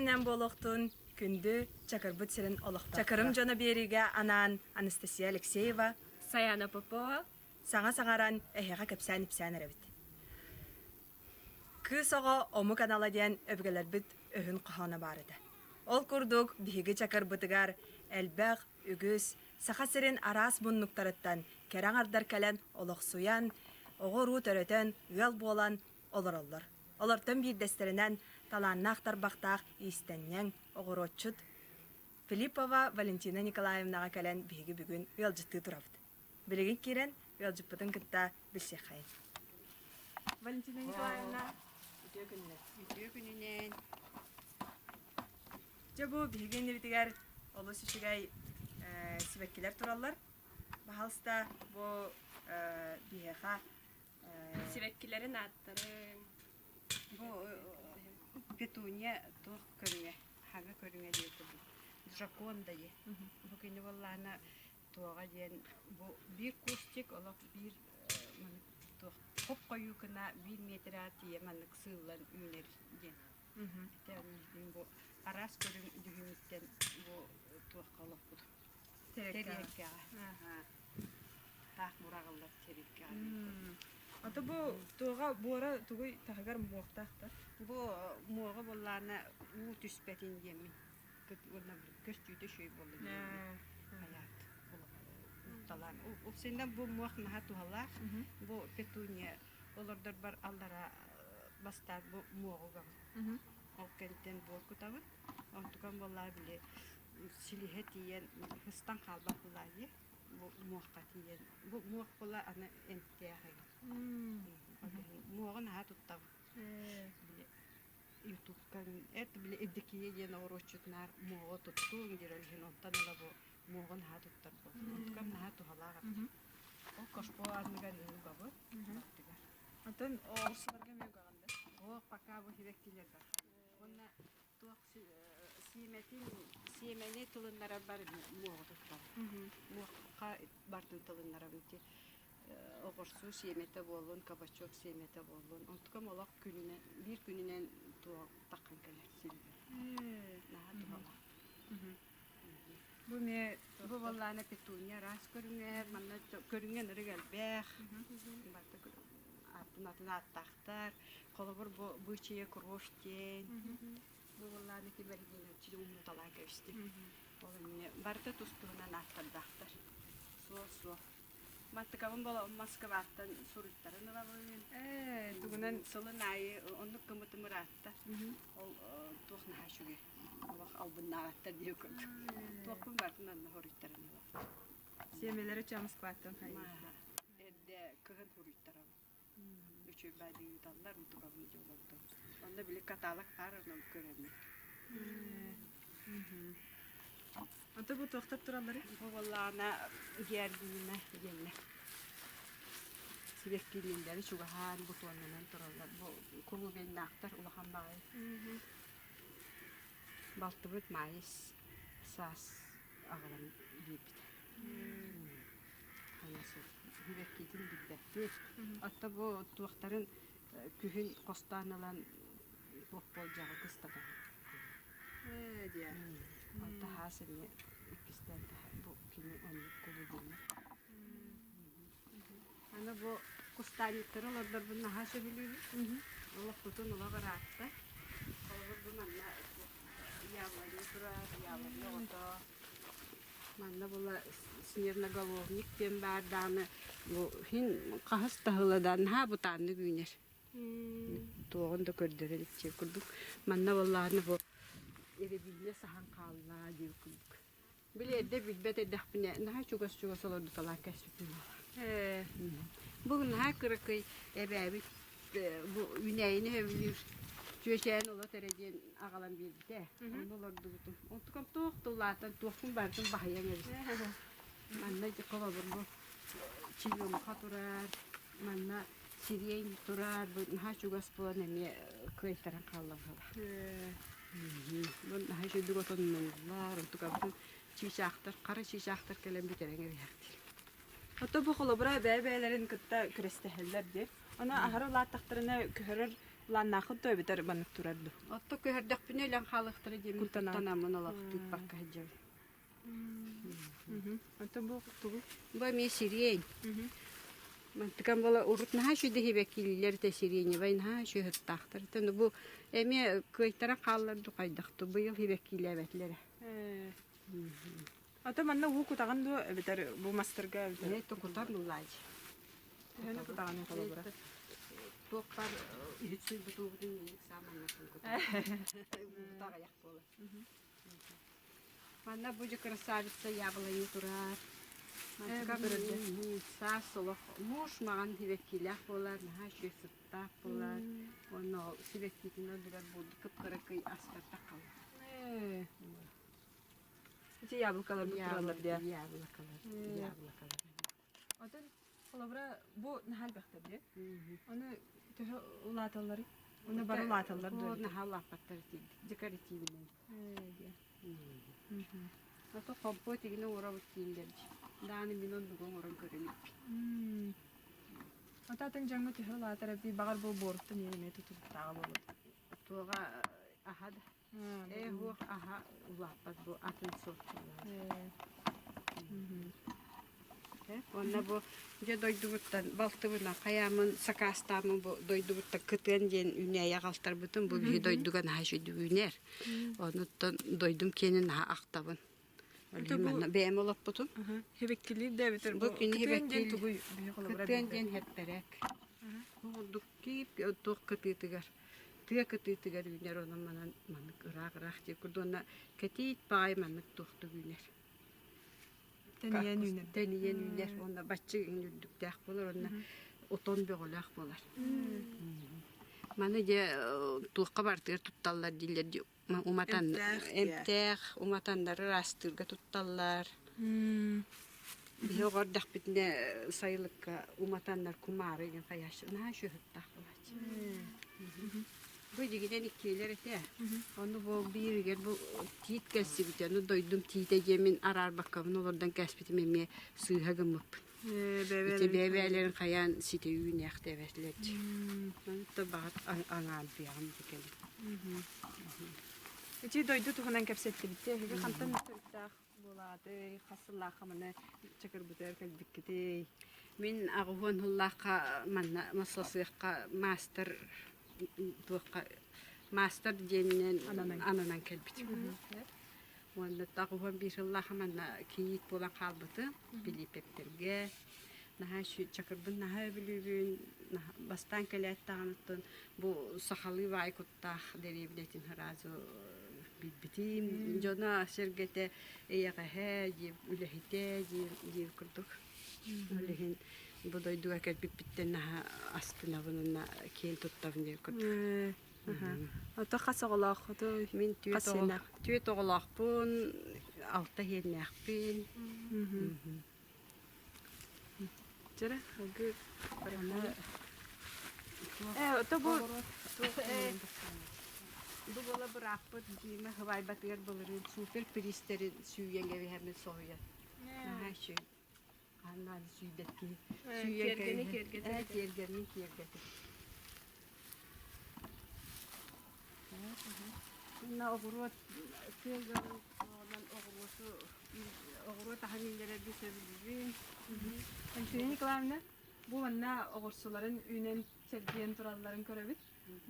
күнүнэн буолуохтун күндү Чакырбыт сирин олохтоохторо. Чакырым дьоно биэриигэ анаан Анастасия Алексеева, Саяна Попова саҥа саҥаран эһиэхэ кэпсээн-ипсээн эрэбит. Кыыс оҕо омук анала диэн өбүгэлэрбит өһүн хоһооно баар этэ. Ол курдук биһиги Чакырбытыгар элбэх, үгүс, Саха сирин араас муннуктарыттан кэрэ аҥардар кэлэн олохсуйан, оҕо-уруу төрөтөн, ыал буолан олороллор. Олортон биирдэстэринэн талааннаах тарбахтаах иистэнньэҥ, оҕуруотчут Филиппова Валентина Николаевнаҕа кэлэн биһиги бүгүн ыалдьыттыы турабыт. Билигин киирэн ыалдьыппытын кытта билсиэххэйин. Валентина Николаевна, үтүө күнүнэн. Үтүө күнүнэн. Дьэ бу биһиги иннибитигэр олус үчүгэй сибэккилэр тураллар. Баһалыста бу биһиэхэ Сибэккилэрин ааттарын Бу петуния туох көрүҥэ, хаҥа көрүҥэ диэн курдук. Джоконда диye. Бу кини буоллаана туоҕа диэн бу биир кустик олох биир маннык туох хоп-хойуу гына биир миэтэрэ тиийэ маннык сыыллан үүнэр диэн. Ити бу араас көрүҥ дьүһүнүттэн бу туохха олохпут Тэриэлкэҕэ. Таах бураҕыллар тэриэлкэҕэ. Ата бу туоҕа буора тугуй таһыгар муохтаах да? Бу муоҕа буоллаана уу түспэтин диэммин уонна көстүүтэ үчүгэй буолла диэммин хайаат укталаан. Упсайынан бу муох наһаа туһалаах. Бу петуния олордорбор аллара бастаан бу муоҕу угабын. Ол кэнниттэн буор кутабын. Онтукам буоллаа били силиһэ тиийэн ыстан хаалбат буолаа дии бу муохха тиийэн бу муох була аны эмтээх эбит муоҕун аһа туттабын били ютубка эт били Евдокия диэн оҕуруотчутунаар муоҕу туттуун диир ол иһин онтон ыла бу муоҕун аһа туттар буолтум онтукам наһаа туһалаах эбит ол кошпо анныгар угабыт Атын оҕурсуларга эмиэ угаҕын да? Оо, пока бу сибэккилэр бар. Уонна туох сиэмэтин сиэмэни тылыннарарбар муоҕу туттабын. Муохха бартын тылыннарабын ити оҕурсуу сиэмэтэ буоллун, кабачок сиэмэтэ буоллун. Онтукам олох күнүнэн биир күнүнэн туох таххан кэлэр силбэ. Наһаа туһалаах. Бу эмиэ Бу буоллаана петуния араас көрүҥэ, манна көрүҥэ ынырык элбэх. Барыта атын атын ааттаахтар. Холобур, бу бычья кровь диэн. Бу буоллаана ким эргиинэччи умнуталаан кэбистим. Ол эмиэ барыта тус-туһунан ааттардаахтар. Суох-суох. Мантыкабын бола Москваттан суруйтаран ылабын. Ээ, тугунан Сылын аайы оннук кымытым ыраатта. Ол туох наһаа үчүгэй. Олох албыннаабаттар диye курдук. Туохпун барытын анна хоруйтаран ылабын. сиэмэлэри ча Москваттан хайыы. Эрдэ кыһын хоруйтарабын. Үчүгэй баайдыы ыыталлар, онтукабын дьэ олордом. Онно били каталог баар онон көрөммүн. Ото бу туохтар туралларый? Бу буоллаҕына Георгина диэннэр. Сибэккилииллэри чугаһаан бутуоннанан тураллар. Бу клубеннаахтар улахан баҕайы. Балтыбыт Маайыс саас аҕалан биэрбитэ. Хайа сыл сибэккитин билбэппит. Отто бу туохтарын күһүн хостоон ылан туох болдьоҕу кыстатабыт. Ээ диэ. Онто хаас эмиэ иккистээн бу кини оннук кулубуна. Аны бу кустаанньыктары олордорбун наһаа сөбүлүүбүн. Олохпутун олох ыраатта. Холобур, бу манна яблоня турар, яблоня оҕото. Манна була снежноголовник диэн баар даҕаны бу иһин хаһыс да сыла да наһаа бытааннык үүнэр. Туоҕун да көрдөрө илик курдук. Манна буоллаҕына бу эрэбиинэ саһан хаалла диир курдук. Били эрдэ билбэт эрдэхпинэ наһаа чугас-чугас олордуталаан кэспиппин Ээ, Бу наһаа кыракый эбээбит бу үүнээйини сөбүлүүр чүөчээн олот эрэ диэн аҕалан биэрбитэ. Онно олордубутум. Онтукам туох да улаатан туохпун барытын баһыйан эбит. Манна холобур бу черемуха турар, манна сирень турар, бу наһаа чугас буолан эмиэ кыайтаран хаалла быһыылаах. Бу наһаа үчүгэйдик отоннуллар, онтукабытын чыычаахтар, хара чыычаахтар кэлэн бүтэрэн кэбиһэхтиир. Ото бу холобура бэйэ-бэйэлэрин кытта күрэстэһэллэр дии. Ону аһары улааттахтарына көһөрөр Планнаахыт да эбэтэр маннык турар дуу? Отто көһөрдөхпүнэ өлөн хаалыахтара диэммин Куттанан. куттанаммын олох тыыппакка сылдьабын. Ото бу тугу? Бу эмиэ сирень. Мантыкан буола урут наһаа үчүгэй сибэккилиилэр этэ сиреневай наһаа үчүгэй сыттаахтар этэ. Ну бу эмиэ кыайтаран хааллар дуу хайдах дуу быйыл сибэккилээбэтилэр. Ото манна уу кутаҕын дуо эбэтэр бу мастарга эбэтэр? Ээ кутар нулаадьы. Төһөнү кутаҕын холобура? Туох баар иһит сыйбыт уубутун миник сааманнатын кутар. Уута аҕыйах буолар. Манна бу дьэ красавица яблони турар. Саас олох муус маҕан сибэккилээх буолар, наһаа үчүгэй сыттаах буолар. Уонна ол сибэккитин үрдүгэр булду кып-кыракый астар таххаллар. Ити яблокалар бу тураллар диэ. Яблокалар, яблокалар. Отон холобура бу наһаа элбэхтэр диэ. Ону төһө улааталларый? Уну бары улааталлар дуо? Наһаа улааппаттар декоративнай. Ото компот игини оҥоробут дииллэр Дааны мин оннугу оҥорон көрүнүп. Ото атын дьоҥҥо төһө улаатар эбитий баҕар бу буоруттан иһин эмиэ тутулуктааҕа буолуо. Туоҕа аһа да Ээ уох аһа улааппат бу атын суох Уонна бу дьэ дойдубуттан балтыбынан хайаамын сакаастааммын бу дойдубуттан кытыан диэн үүнээйи аҕалтарбытым бу биһи дойдуга наһаа үчүгэй үүнэр. Онуттан дойдум киэнин наһаа ахтабын. Ол иһин манна бэйэм олоппутум. Хебеккилиир да эбитэр Бу бу кини кытыан диэн хебеккил тугуй биһи холобура кытыан билбэт. диэн хэппэрээк. Бу курдук киип туох кытыытыгар тыа кытыытыгар үүнэр онон манан маннык ыраах-ыраах диир курдук уонна кэтиит баҕайы маннык туохтук үүнэр. Тэнийэн үүнэр. Тэнийэн үүнэр уонна бачча үрдүктээх буолар уонна отон бөҕөлөөх буолар. Маны дьэ туохха барытыгар тутталлар дииллэр дии уматан эмтээх уматаннары ыраастыырга тутталлар. Биһи оҕо эрдэхпитинэ сайылыкка уматаннар кумаары диэн хайааччы наһаа үчүгэйтээх буолааччы. Бу дьигинэн иккиэлэр этэ. Ону бу бииригэр бу тиит кэлсибитэ. Ону дойдум тиитэ диэмин араарбаккабын олордон кээспитим эмиэ сыыһа гыммыппын. Ити бэйэ-бэйэлэрин хайаан ситэ үүнээхтээбэтилэр дии. Онто баҕар аҥаардыаҕым ити кэлин. Ити дойду туһунан кэпсэттибит. Эһиги хантан төрүттээх буолаатый? Хас сыллаахха маны чакырбытыгар кэлбиккитий? Мин аҕыһуон сыллаахха манна Масласыахха маастар туохха маастар диэнинэн ананан кэлбитим. Уонна 91 сыллаахха манна кийиит буолан хаалбытым Пилиппэптэргэ. Наһаа чакырбын наһаа өбүлүүбүн. Бастаан кэлээт даҕаныттан бу сахалыы баай куттаах дэриэбинэтин сразу билбитим. Дьоно сэргэтэ эйэҕэһэ, үлэһитэ диир курдук. Ол иһин бу дойдуга кэлбиппиттэн наһаа астынабын уонна киэн туттабын диир курдук. Ото хас оҕолооххутуй? Мин Хас сиэннээх? түөрт оҕолоохпун, алта иһиэннээхпин. Дьэрэ, салгыы Э, ото бу Бу буола бырааппыт Дима сыбаайбатыгар былырыын супер приистэрин сүүйэн кэбиһэммин соһуйан. Наһаа үчүгэй. Хаһан сүүйбэт киһи. Сүүйэн Тиэргэни кэбиһэн. киэргэтэр. Ээ, тиэргэнин киэргэтэр. Уонна оҕуруот тыа дьонун оҕонон оҕуруоту оҕуруот аһын үүннэрэргэ сөбүлүүбүн. Антонина Николаевна, бу манна оҕурсуларын үүнэн чэлгийэн туралларын көрөбүт.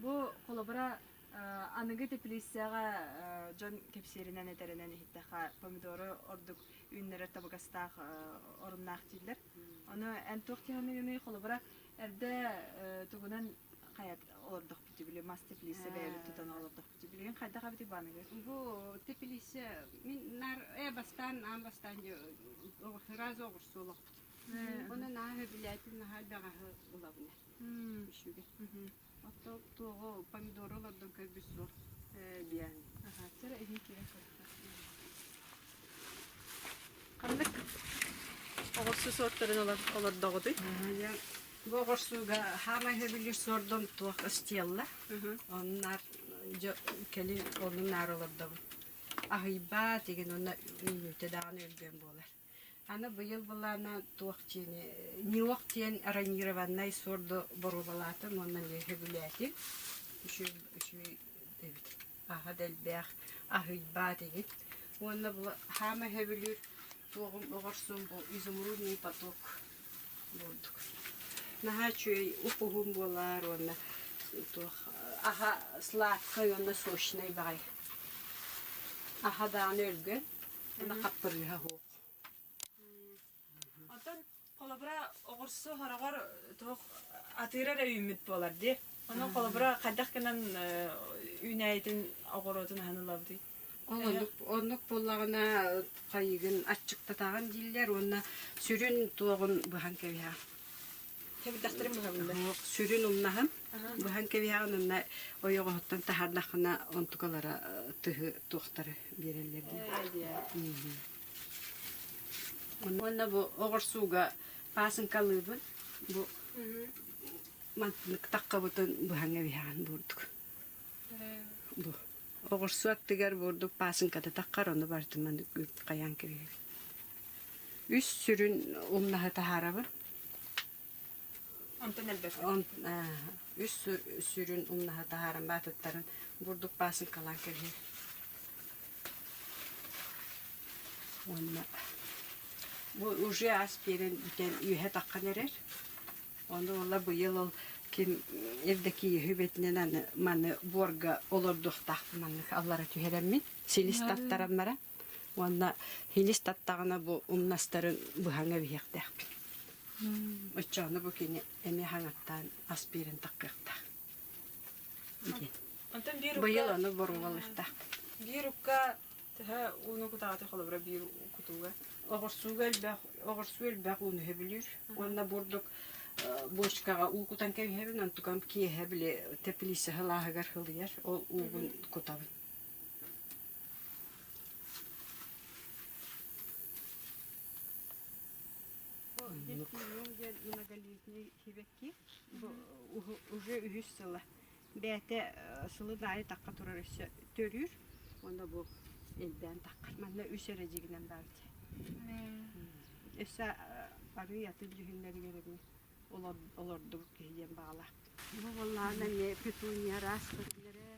Бу холобура аныгы теплицэҕэ дьон кэпсиэринэн этэринэн иһиттэххэ помидору ордук үүннэрэр табыгастаах оруннаах дииллэр. Ону эн туох дии холобура эрдэ тугунан хайат олордохпут били мас теплица бэйэбит тутан олордохпут билигин хайдах эбитий бааныгы Бу теплица мин нар э бастаан аан бастаан сразу оҕурсу олохпут. Оны наһаа сөбүлээтим наһаа элбэҕи ылабын үчүгэй. Ото туоҕу помидору олордон көрбүт суох. Диэн. Аха, иһин киирэн көрдө. Ханнык оҕурсу суортарын олордоҕутуй? Бу оҕурсууга хаамай сөбүлүүр суордум туох ыстыалла. Оннар кэлин оннун наар олордобут. Аһыйбаат деген онно үүнүүтэ даҕаны өлгөм буолар. Аны быйыл былаана туох диэни ньуох диэн ранированнай суорду боруобалаатым уонна эмиэ сөбүлээтим. Үчүгэй үчүгэй эбит. Аһа да элбэх, аһыйбаат игит. Уонна бу хаама сөбүлүүр туоҕум оҕорсум бу изумрудный поток бурдук. Наһаа үчүгэй уп-уһун буолар уонна туох аһа сладкай уонна сочнай баҕайы. Аһа даҕаны өлгөн уонна хаппырыыһа суох. Оттон холобура оҕурсу хороҕор туох атыыра эрэ үүммүт буолар дии. Онон холобура хайдах гынан үүнээйитин оҕуруотун аһан ылабытый? Ол оннук, оннук буоллаҕына хайыгын аччыктатаҕын дииллэр уонна сүрүн туоҕун быһан кэбиһэҕин. Кэбитэхтэрин быһабын Сүрүн умнаһын быһан кэбиһэҕин уонна ойоҕоһуттан таһаардаххына онтукалара тыһы туохтары биэрэллэр дии. Уонна бу оҕурсууга паасыҥкалыыбын. Бу мантынык таххабытын быһан кэбиһэҕин бурдук. Бу оҕурсу аттыгар бурдук паасыҥката таххар, ону барытын маннык хайаан кэбиһэбин. Үс сүрүн умнаһы таһаарабын. Онтон элбэх. Үс сүрүн умнаһы таһааран баатыттарын бурдук паасыҥкалаан кэбиһэбин. Уонна бу уже ас биэрэн бүтэн үөһэ таххан эрэр. Ону уола быйыл ол ким Евдокия үбэтинэн аны маны буорга олордуохтаахпын маннык аллара түһэрэммин силис таттаран баран уонна силис таттаҕына бу умнастарын быһаҥа биһиэхтээхпин. Оччоҕуна бу кини эмиэ хаҥаттаан ас биэрэн таххыахтаах. Диэн. Онтон биир Быйыл ону боруобалыахтаахпын. Биир укка төһө ууну кутаҕытый холобура биир кутууга? Оҕурсууга элбэх оҕурсуу элбэх ууну сөбүлүүр уонна бурдук бочкаҕа уу кутан кэбиһэбин, онтукам киэһэ били теплица сылааһыгар сылыйар, ол уугун кутабын. Диэн многолетний сибэкки бу уже үһүс сыла. Бэйэтэ сылын аайы тахха турар өссө төрүүр уонна бу элбээн таххар. Манна үс эрэ дьигинэн баар этэ. Өссө арыый атын дьүһүннэригэр эмиэ олордубут киһи диэн баҕалаах. Бу буоллаҕына эмиэ петуния араас көрүҥнэрэ.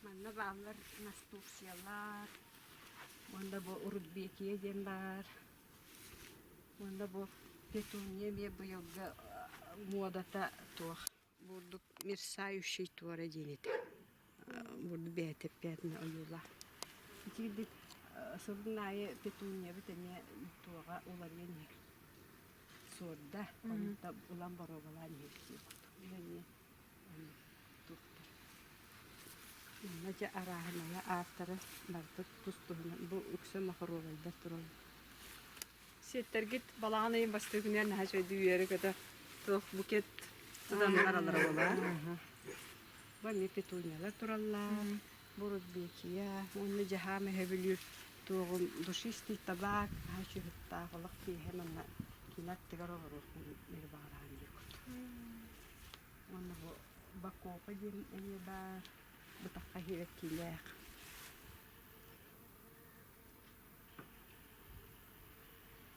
Манна бааллар настурциялар уонна бу рудбекия диэн баар. Уонна бу петуния эмиэ быйылгы муодата туох бурдук мерцающий туора диэн этэ. Бурдук бэйэтэ пятна ойуулаах. Итирдик сылын аайы петуниябыт эмиэ туоҕа уларыйан иһэр. Суорда, онно ылан боруобалаан иһэр курдук. Эмиэ туохтар. Манна дьэ арааһынайа ааттара барыта тус-туһунан бу үксэ мохоруобайдар тураллар. Сиэттэргит балаҕан ыйын бастакы күнүгэр наһаа үчүгэйдик үөрэ-көтө туох букет тутан бараллара буолуо. Бу эмиэ петуниялар тураллар, бурутбекия уонна дьаһаам өһөбүлүүр туоҕум душистый табак наһаа үчүгэйтээх олох киэһэ манна кини аттыгар олоруохпун эрэ баҕараан диир курдук. Уонна бу бакопа диэн эмиэ баар, бытахха иһиэккиилээх.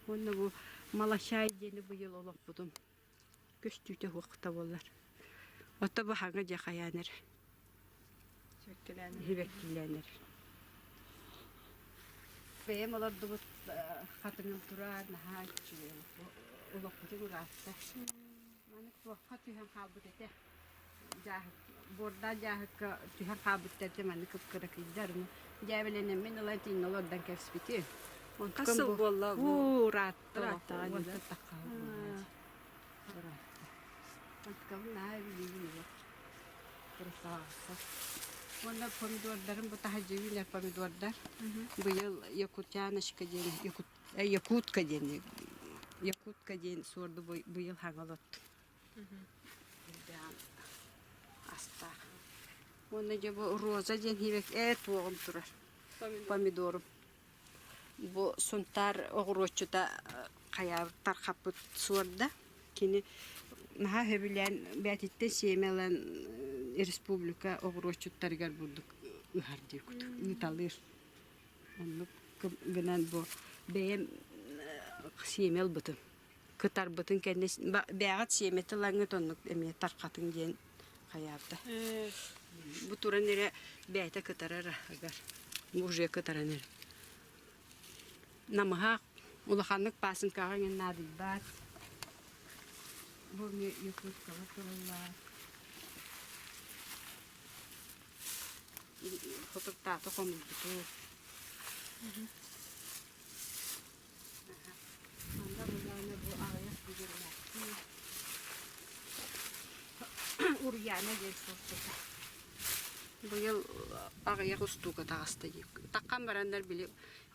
Уонна бу малашай диэни быйыл олохпутум көстүүтэ суохта буоллар. Ото бу хаҥа дьэ хайаан эрэ. Сибэккилээн эрэр. Бэйэм олордубут хатыҥым турар наһаа үчүгэй олохпутун ыраатта. Маны туохха түһэн хаалбыт этэ. Дьааһык, буордаах дьааһыкка түһэн хаалбыттар этэ маннык кып-кыракыйдар. Дьээбэлэнэммин ылан итиннэ олордон кэбиспитим. Хас сыл буолла бу? Уу, ыраатта. Ырааттаҕа дии да? Ыраатта. Онтукабын наһаа билиибин олох. Красавица. Уонна помидордарым бу таһырдьа үүнэр помидордар. Быйыл якутяночка диэн якут якутка диэн якутка диэн суорду быйыл хаҥа олоттум. Астаах. Уонна дьэ бу роза диэн хибэк ээ туоҕум турар. Помидорум. Бу Сунтаар оҕуруотчута хайаабыт тархаппыт суорда. Кини наһаа сөбүлээн бээтиттэн сиэмэ ылан республика оҕуруотчуттарыгар бурдук ыһар диир курдук ыыталыыр. Оннук гынан бу бэйэм сиэмэ ылбытым. Кытарбытын кэннэ бэйэҕит сиэмэтэ ылаҥҥыт оннук эмиэ тархатыҥ диэн. хайаабыта. Бу туран эрэ бэйэтэ кытарар агар. Уже кытаран эрэ. Намыһах улаханнык пасынкаҕа иҥин наадыйбат. Бу эмиэ Якутскаҕа тураллар. Хотуктааты хомуйбуту. Манна буллаҕына бу аҕыйах бүгүрүнээхтии Ульяна диэн суолтата. Быйыл аҕыйах устуука таҕыста дии. Таххан бараннар били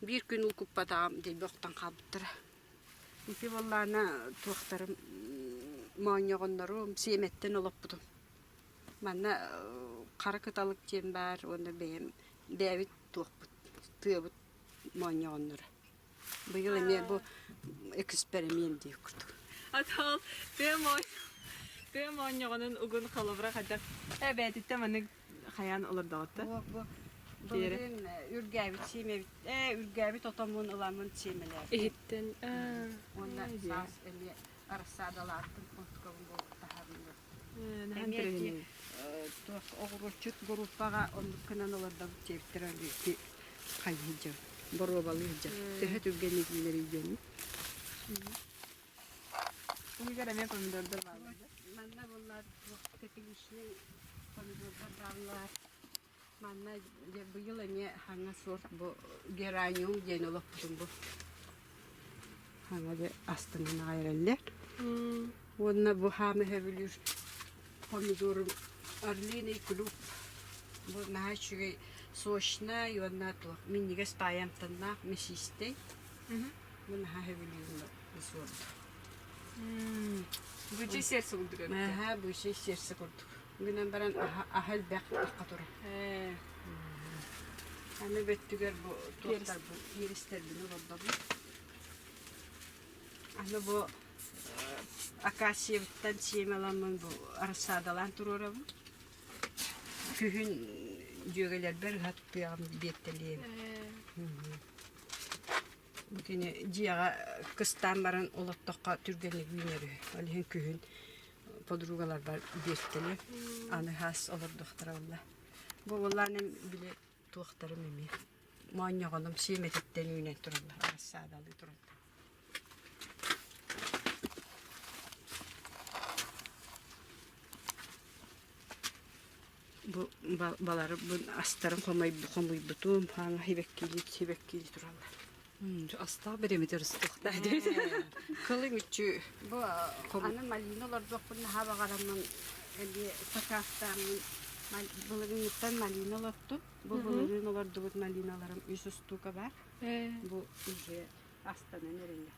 биир күн укуппатаҕым дэлби охтон хаалбыттара. Ити буоллаҕына туохтарым моонньоҕоннорум сиэмэттэн олоппутум. Манна хара кыталык диэн баар уонна бэйэм бэйэбит туохпут тыабыт моонньоҕонноро. Быйыл эмиэ бу эксперимент диир курдук. Атал тыа моонньоҕонун угун холобура хайдах бэйэтиттэн маннык хайаан олордоҕутта? Бу былырыын үргээбит сиэмэбит үргээбит отоммун ыламмын сиэмэлээбитим. Иһиттэн Уонна саас эмиэ рассадалааттым онтукабын буолуктаһабын Эмиэ ити туох оҕуруотчут группаҕа оннук гынан олордобут диэбиттэрэ ити хайыы дьон боруобалыы сылдьар төһө түргэнник үүнэрий диэни. Иһигэр эмиэ помидордар бааллар. Манна буоллар туох тепличный помидордар бааллар. Манна дьэ быйыл эмиэ хаҥа сорт бу гераниум диэн олохпутун бу хаҥа дьэ астынан аҕай эрэллэр. Уонна бу хаама сөбүлүүр помидорум Орлиный клуб бу наһаа үчүгэй сочнай уонна туох минньигэс баайы амтаннаах мясистэй. Бу наһаа сөбүлүүр бу сорт. Бычий сердце курдук эбит. Аһа, бычий сердце курдук. Гынан баран аһа элбэх тахха турар. Аны бөттүгэр бу туохтарбын, иристэрбин олордобун. Аны бу акациябыттан сиэмэ ыламмын бу рассадалаан туруорабын. Күһүн дьүөгэлэрбэр ыһаттыаҕым биэртэлиэм. Бу кини дьиэҕэ кыстаан баран олортоххо түргэнник үүнэр үһү. Ол иһин күһүн подругаларбар биэртэлиэм. Аны хаас олордохторо буолла. Бу буоллаан били туохтарым эмиэ моонньоҕонум сиэмэтиттэн үүнэн тураллар, рассадалыы тураллар. Бу балары астарын хомуйбутум, хаҥа сибэккилии сибэккилии тураллар. Астаах бириэмэтэ ырыстыахтаах Кылыҥ үчү бу аны малина олордуохпун наһаа баҕараммын эмиэ сакаастааммын былырыыҥҥыттан малина олортум. Бу былырыын олордубут малиналарым үс устуука баар. Бу уже астанан эрэллэр.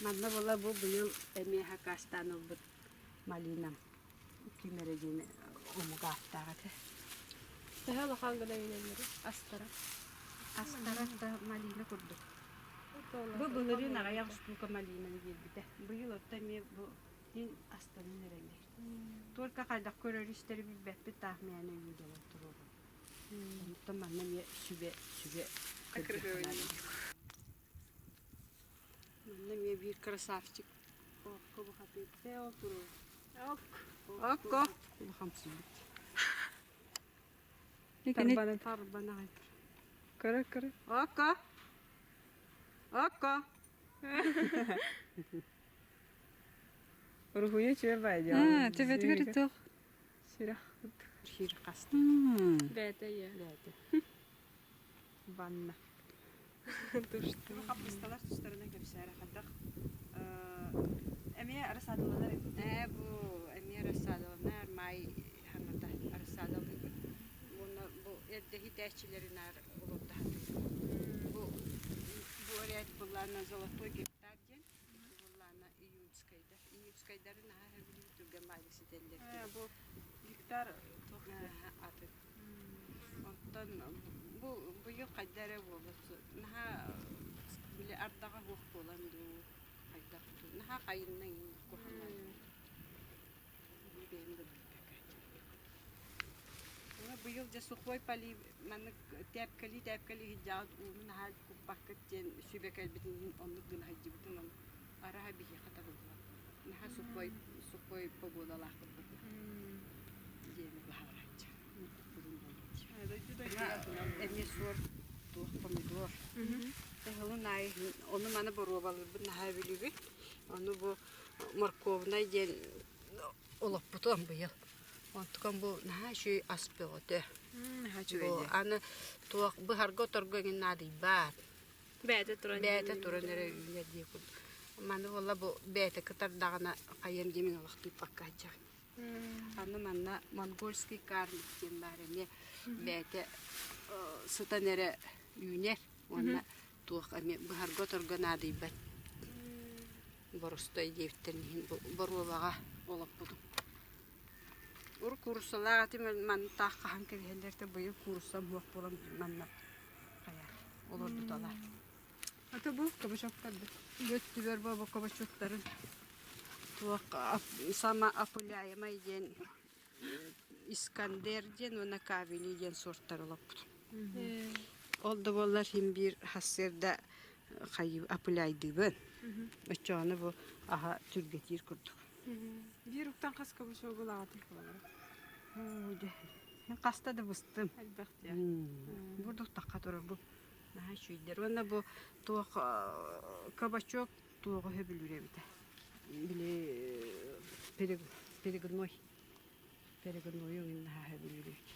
Манна була бу быйыл эмиэ сакаастаан ылбыт малинам ким эрэ диэн омук ааттаах этэ. Төһө улахан гына үүнэллэрий астара? Астара да малина курдук. Бу былырыын аҕыйах штука малинаны биэрбитэ. Быйыл отто эмиэ бу мин астанан эрэллэр. Только хайдах көрөр-истэри билбэппит таах мээнэ үүнэн туруору. Онтон манна эмиэ сүбэ сүбэ көрдөххө Манна эмиэ биир красавчик окко бухатыырда ол туруор. Окко улахамсыйбыт. Тарбанан. Тарбанаҕай. Көрө көрө. Окко. Окко. Уруһуйа үчүгэй баай Аа, төбөтүгэр итох. Сүрэх. Хир хаста. Бээтэ ийэ. Бээтэ. Ванна. Хаппысталар тустарынан кэпсээрэ хайдах эмиэ рассадаланар эбит. Ээ бу эмиэ рассадаланар маай хаҥата рассадалыыбыт. Уонна бу эрдэ иһитээччилэринээр олордоһатыыр. Бу бу эрээт былаана золотой гектар диэн былаана июньскайдар. Июньскайдары наһаа сөбүлүүр түргэн баайдык ситэллэр. Бу гектар туох атын. Оттон бу быйыл хайда эрэ буолла наһаа били ардаҕа суох буолан дуу хайдах дуу наһаа хайынна иҥин куһаҕан бэйэм да билбэккэ быйыл дьэ сухой полив маннык тээпкэлии тээпкэлии сылдьаҕыт ууну наһаа куппаккыт диэн сүбэ кэлбитин иһин оннук гына сылдьыбытым арааһа биһиэхэ табыллыбат. Наһаа сухой сухой погодалаахпыт курдук. Дьиэни баһарааччы. Эмиэ суор туох помидор. Ыһылын аайы ону маны боруобалыырбын наһаа билибит. Ону бу морковнай диэн олоппутум быйыл. Онтукам бу наһаа үчүгэй ас бөҕөтө. Наһаа үчүгэй Бу аны туох быһарга оторго эҥин наадыйбаат. Бэйэтэ туран Бэйэтэ туран эрэ үүнэр дии курдук. Маны буолла бу бэйэтэ кытардаҕына хайыам диэмин олох тыыппакка сылдьаҕын. Аны манна монгольский карлик диэн баар эмиэ бэйэтэ сытан эрэ үүнэр уонна туох эмиэ быһарга-оторго наадыйбат боростой диэбиттэрин иһин боруобаҕа олоппутум. Урут кууруссалаах этим манна таах хаһан кэбиһэллэр да быйыл кууруссам суох буолан манна хайа олордуталар. Ата бу кабачоктар да. Өттүгэр бу кабачоктарын туох самоопыляемай диэн Искандер диэн уонна Кавели диэн суортар олоппут. Ол да буоллар син биир сарсыарда хайыы опыляйдыыбын. Оччоҕуна бу аһа түргэтиир курдук. Биир уктан хас кабачогу ылаҕытый холобура? Оо, дьэ, хаста да быстым. Элбэх диэ. Бурдук тахха турар бу. Наһаа үчүгэйдэр. Уонна бу туох кабачок туоҕу сөбүлүүр эбитэ. Били перегной. Перегнойу наһаа сөбүлүүр эбит.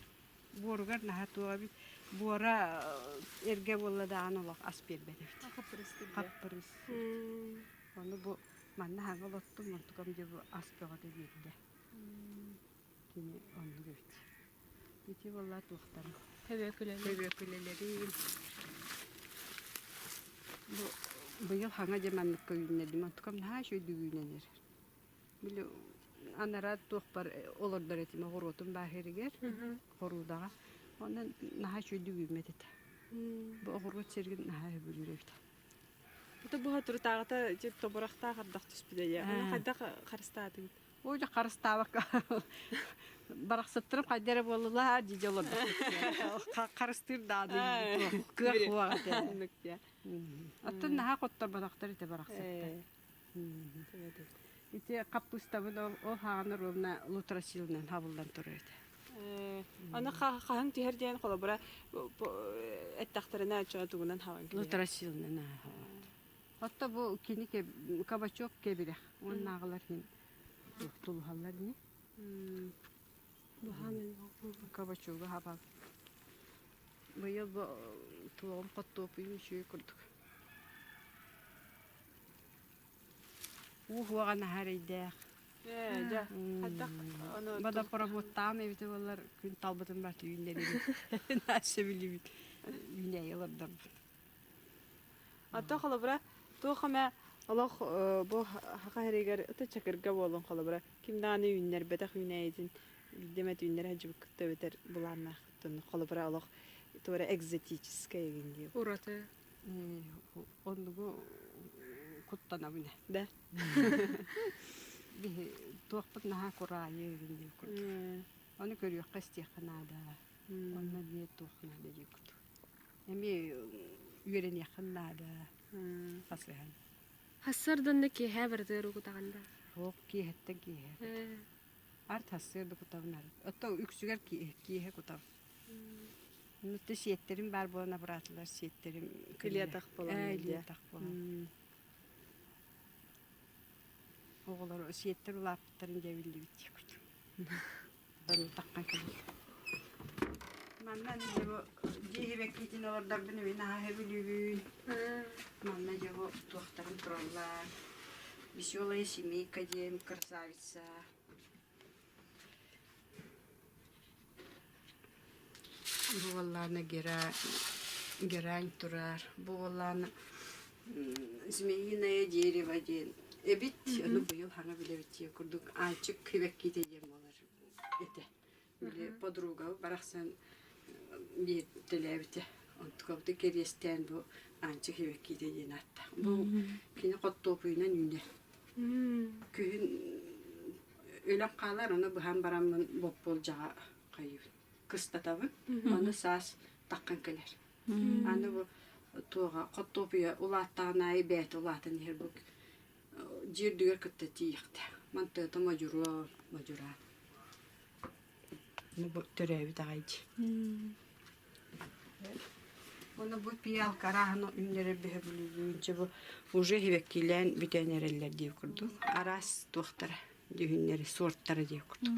Буоругар наһаа туох эбит. Буора эргэ буолла даҕаны олох ас биэрбэт эбит. Хаппырыс. Ону бу манна хаҥа олоттум, онтукам дьэ бу ас бөҕөтө биэрдэ. Кини оннук эбит. Ити буолла туохтара. Төбөкүлэлэрин. Төбөкүлэлэрин. Бу быйыл хаҥа дьэ манныкка үүннэрдим. Онтукам наһаа үчүгэйдик үүнэн эрэр. Били анараа туохпар олордор этим оҕуруотум бааһырыгар, хоруудаҕа. Онон наһаа үчүгэйдик үүммэт этэ. Бу оҕуруот сиригин наһаа сөбүлүүр эбит. Ото бу соторутааҕыта тобурахтаах ардах түспүтэ дии. Ону хайдах харыстаатыгыт? Ой, дьэ харыстаабакка барахсаттарым хайда эрэ буоллулаа дии олордох. Харыстыыр даҕаны кыах уоҕа этэ. Оттон наһаа хотторботохтор этэ барахсаттар. Ити хаппыыстабын ол ол хаҕана ровно лутрасилынан хабыллан турар этэ. Аны хаһан түһэр диэн холобура эттэхтэринэ оччоҕо тугунан хаҕан кэлиэ? Лутрасилынан Отто бу кини кабачок кэбирэх уоннааҕылар иһин тулуһаллар ини. Кабачогу хабал. Быйыл бу туоҕум хортуоппуйум үчүгэй курдук. Уу уоҕа наһаа эрэйдээх. Ээ, дьэ, хайдах ону Водопроводтаан эбитэ буоллар күн талбытын барыта үүннэрибит. Наһаа сөбүлүүбүт. Үүнээйи олордорбут. Ото холобура туох эмэ олох бу саха сиригэр ытык чакырга буоллун холобура ким даҕаны үүннэрбэтэх үүнээйитин биирдэ эмэ түүннэри сылдьыбыккыт эбэтэр былааннааххыт холобура олох туора экзотическай игин дии. Ураты. Оннугу куттанабын. Да. Биһи туохпут наһаа кураайы игин дии курдук. Ону көрүөххэ истиэххэ наада. Онно эмиэ туох наада дии курдук. Эмиэ үөрэниэххин наада хасыһан. Хассарданна киэһэ барытыгар угутаҕын да? Суох, киэһэттэн киэһэ. Арт хассыарда кутабын арыт. Оттон үксүгэр киэһэ кутабын. Нутта сиэттэрим баар буолан абыраатылар сиэттэрим Илиэтах буолан илиэтах буолан. Оҕолор сиэттэр улааппыттарын дьэ биллибит дии курдук. Таххан кэлэр. Манна дьэ бу дьиэ сибэккитин олордорбун мин наһаа сөбүлүүбүн. Манна дьэ бу туохтарын тураллар. Веселая семейка диэн красавица. Бу буоллаҕына герань турар. Бу буоллаҕына змеиное дерево диэн эбит. Ону быйыл хаҥа билэбит диэн курдук аанчык сибэккитэ диэн буолар этэ. Били подруга барахсан биэртэлээбитэ. Онтукабыты кэриэстээн бу аанчык сибэккитэ диэн ааттаах. Бу кини хортуопуйунан үүнэр. Күһүн өлөн хаалар, ону быһан бараммын боппуолдьаҕа хайыыбын, кыстатабын. Ону саас таххан кэлэр. Аны бу туоҕа хортуопуйа улааттаҕын аайы бэйэтэ улаатан иһэр бу. Дьиэ үрдүгэр кытта тиийиэхтээх. Мантыата модьуруо, модьураан. Бу төрөөбүт аҕай дии. Уонна бу пиалка арааһын үүннэрэр бөһөбүлүүбүн дьэ бу уже сибэккилээн бүтэн эрэллэр диир курдук. Араас туохтара дьүһүннэри, суортара диир курдук.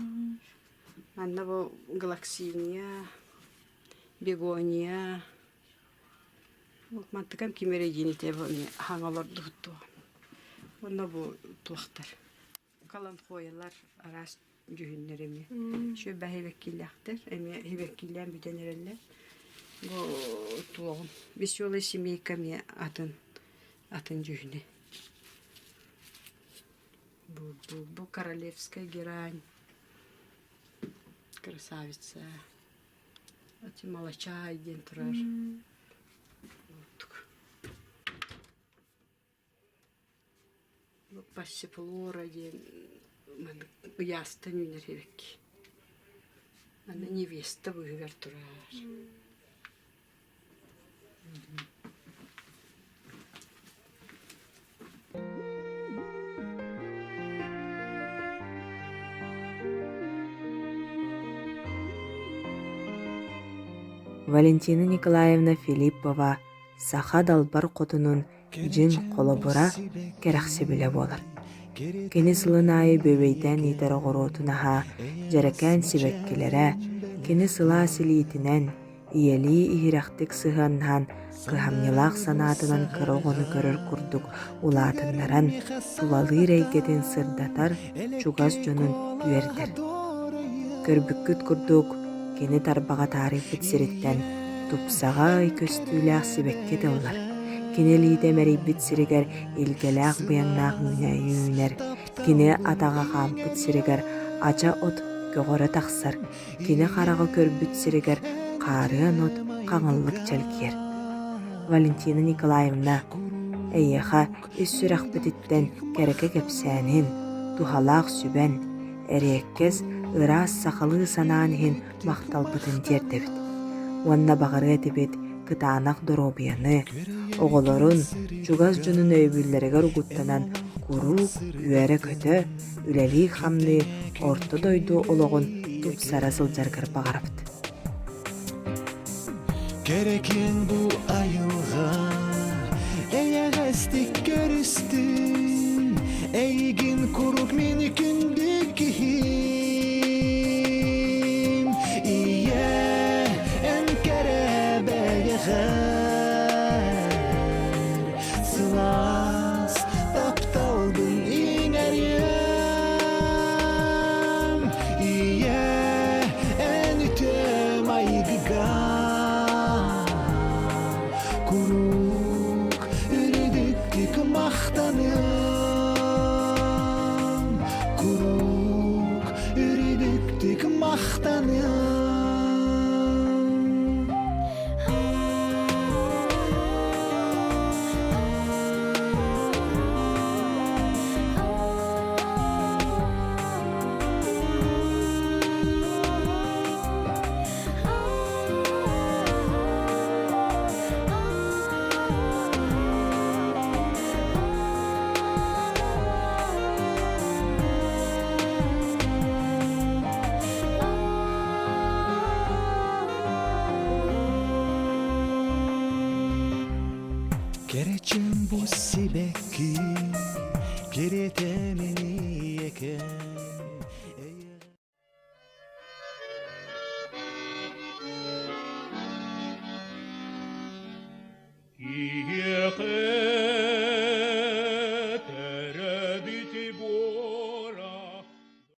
Манна бу глоксиния, бегония, мантыкам ким эрэ диэн этэ бу эмиэ хаҥа олордубут дуо. Уонна бу туохтар Каланхоялар араас дьүһүннэр эмиэ. Үчүгэй сибэккилээхтэр, эмиэ сибэккилээн бүтэн эрэллэр. Бу туоҕум веселая семейка эмиэ атын атын дьүһүнэ. Бу, бу, бу королевская герань, красавица. Ати малачай диэн турар. Пассифлора диэн маннык ыйаастан үүнэр эбикки. Аны невеста быыһыгар турар. Валентина Николаевна Филиппова саха далбар хотунун дьиҥ холобура, кэрэхсэбилэ буолар. Кини сылын аайы бүөбэйдээн иитэр оҕуруотун аһа, дьэрэкээн сибэккилэрэ, кини сылаас илиитинэн, ийэлии иһирэхтик сыһыаннаһан, кыһамньылаах санаатынан кыра оҕону көрөр курдук улаатыннаран, тулалыыр эйгэтин сырдатар, чугас дьонун үөрдэр. Көрбүккүт курдук, кини тарбаҕа таарыйбыт сириттэн тупсаҕай көстүүлээх сибэкки тыллар, кини илиитэ мэрийбит сиригэр илгэлээх быйаҥнаах үүнээйи үүнэр, кини атаҕа хаампыт сиригэр ача от көҕөрө тахсар, кини хараҕа көрбүт сиригэр хаарыан от хаҥыллык чэлгийэр. Валентина Николаевна, эйиэхэ ис сүрэхпититтэн кэрэкэ кэпсээнин, туһалаах сүбэн, эриэккэс, ыраас сахалыы санаан иһин махталбытын тиэрдэбит. Уонна баҕарыа этибит кытаанах доруобуйаны, оҕолорун, чугас дьонун өйөбүллэригэр угуттанан куруук үөрэ-көтө, үлэлии-хамныы орто дойду олоҕун тупсара сылдьаргар баҕарабыт. Кэрэкин бу айылҕа эйэҕэстик көрүстүн, эйигин куруук мин күндү киһим. Ийэ, эн кэрэ бэйэҕэр сылаас тапталбын иҥэриэм. Ийэ, эн үтүө майгыга куруук үрдүктүк махтаныам. Куруук үрдүктүк махтаныам. Кэрэчээн бу сибэкки кэрэтэмин ийэкэм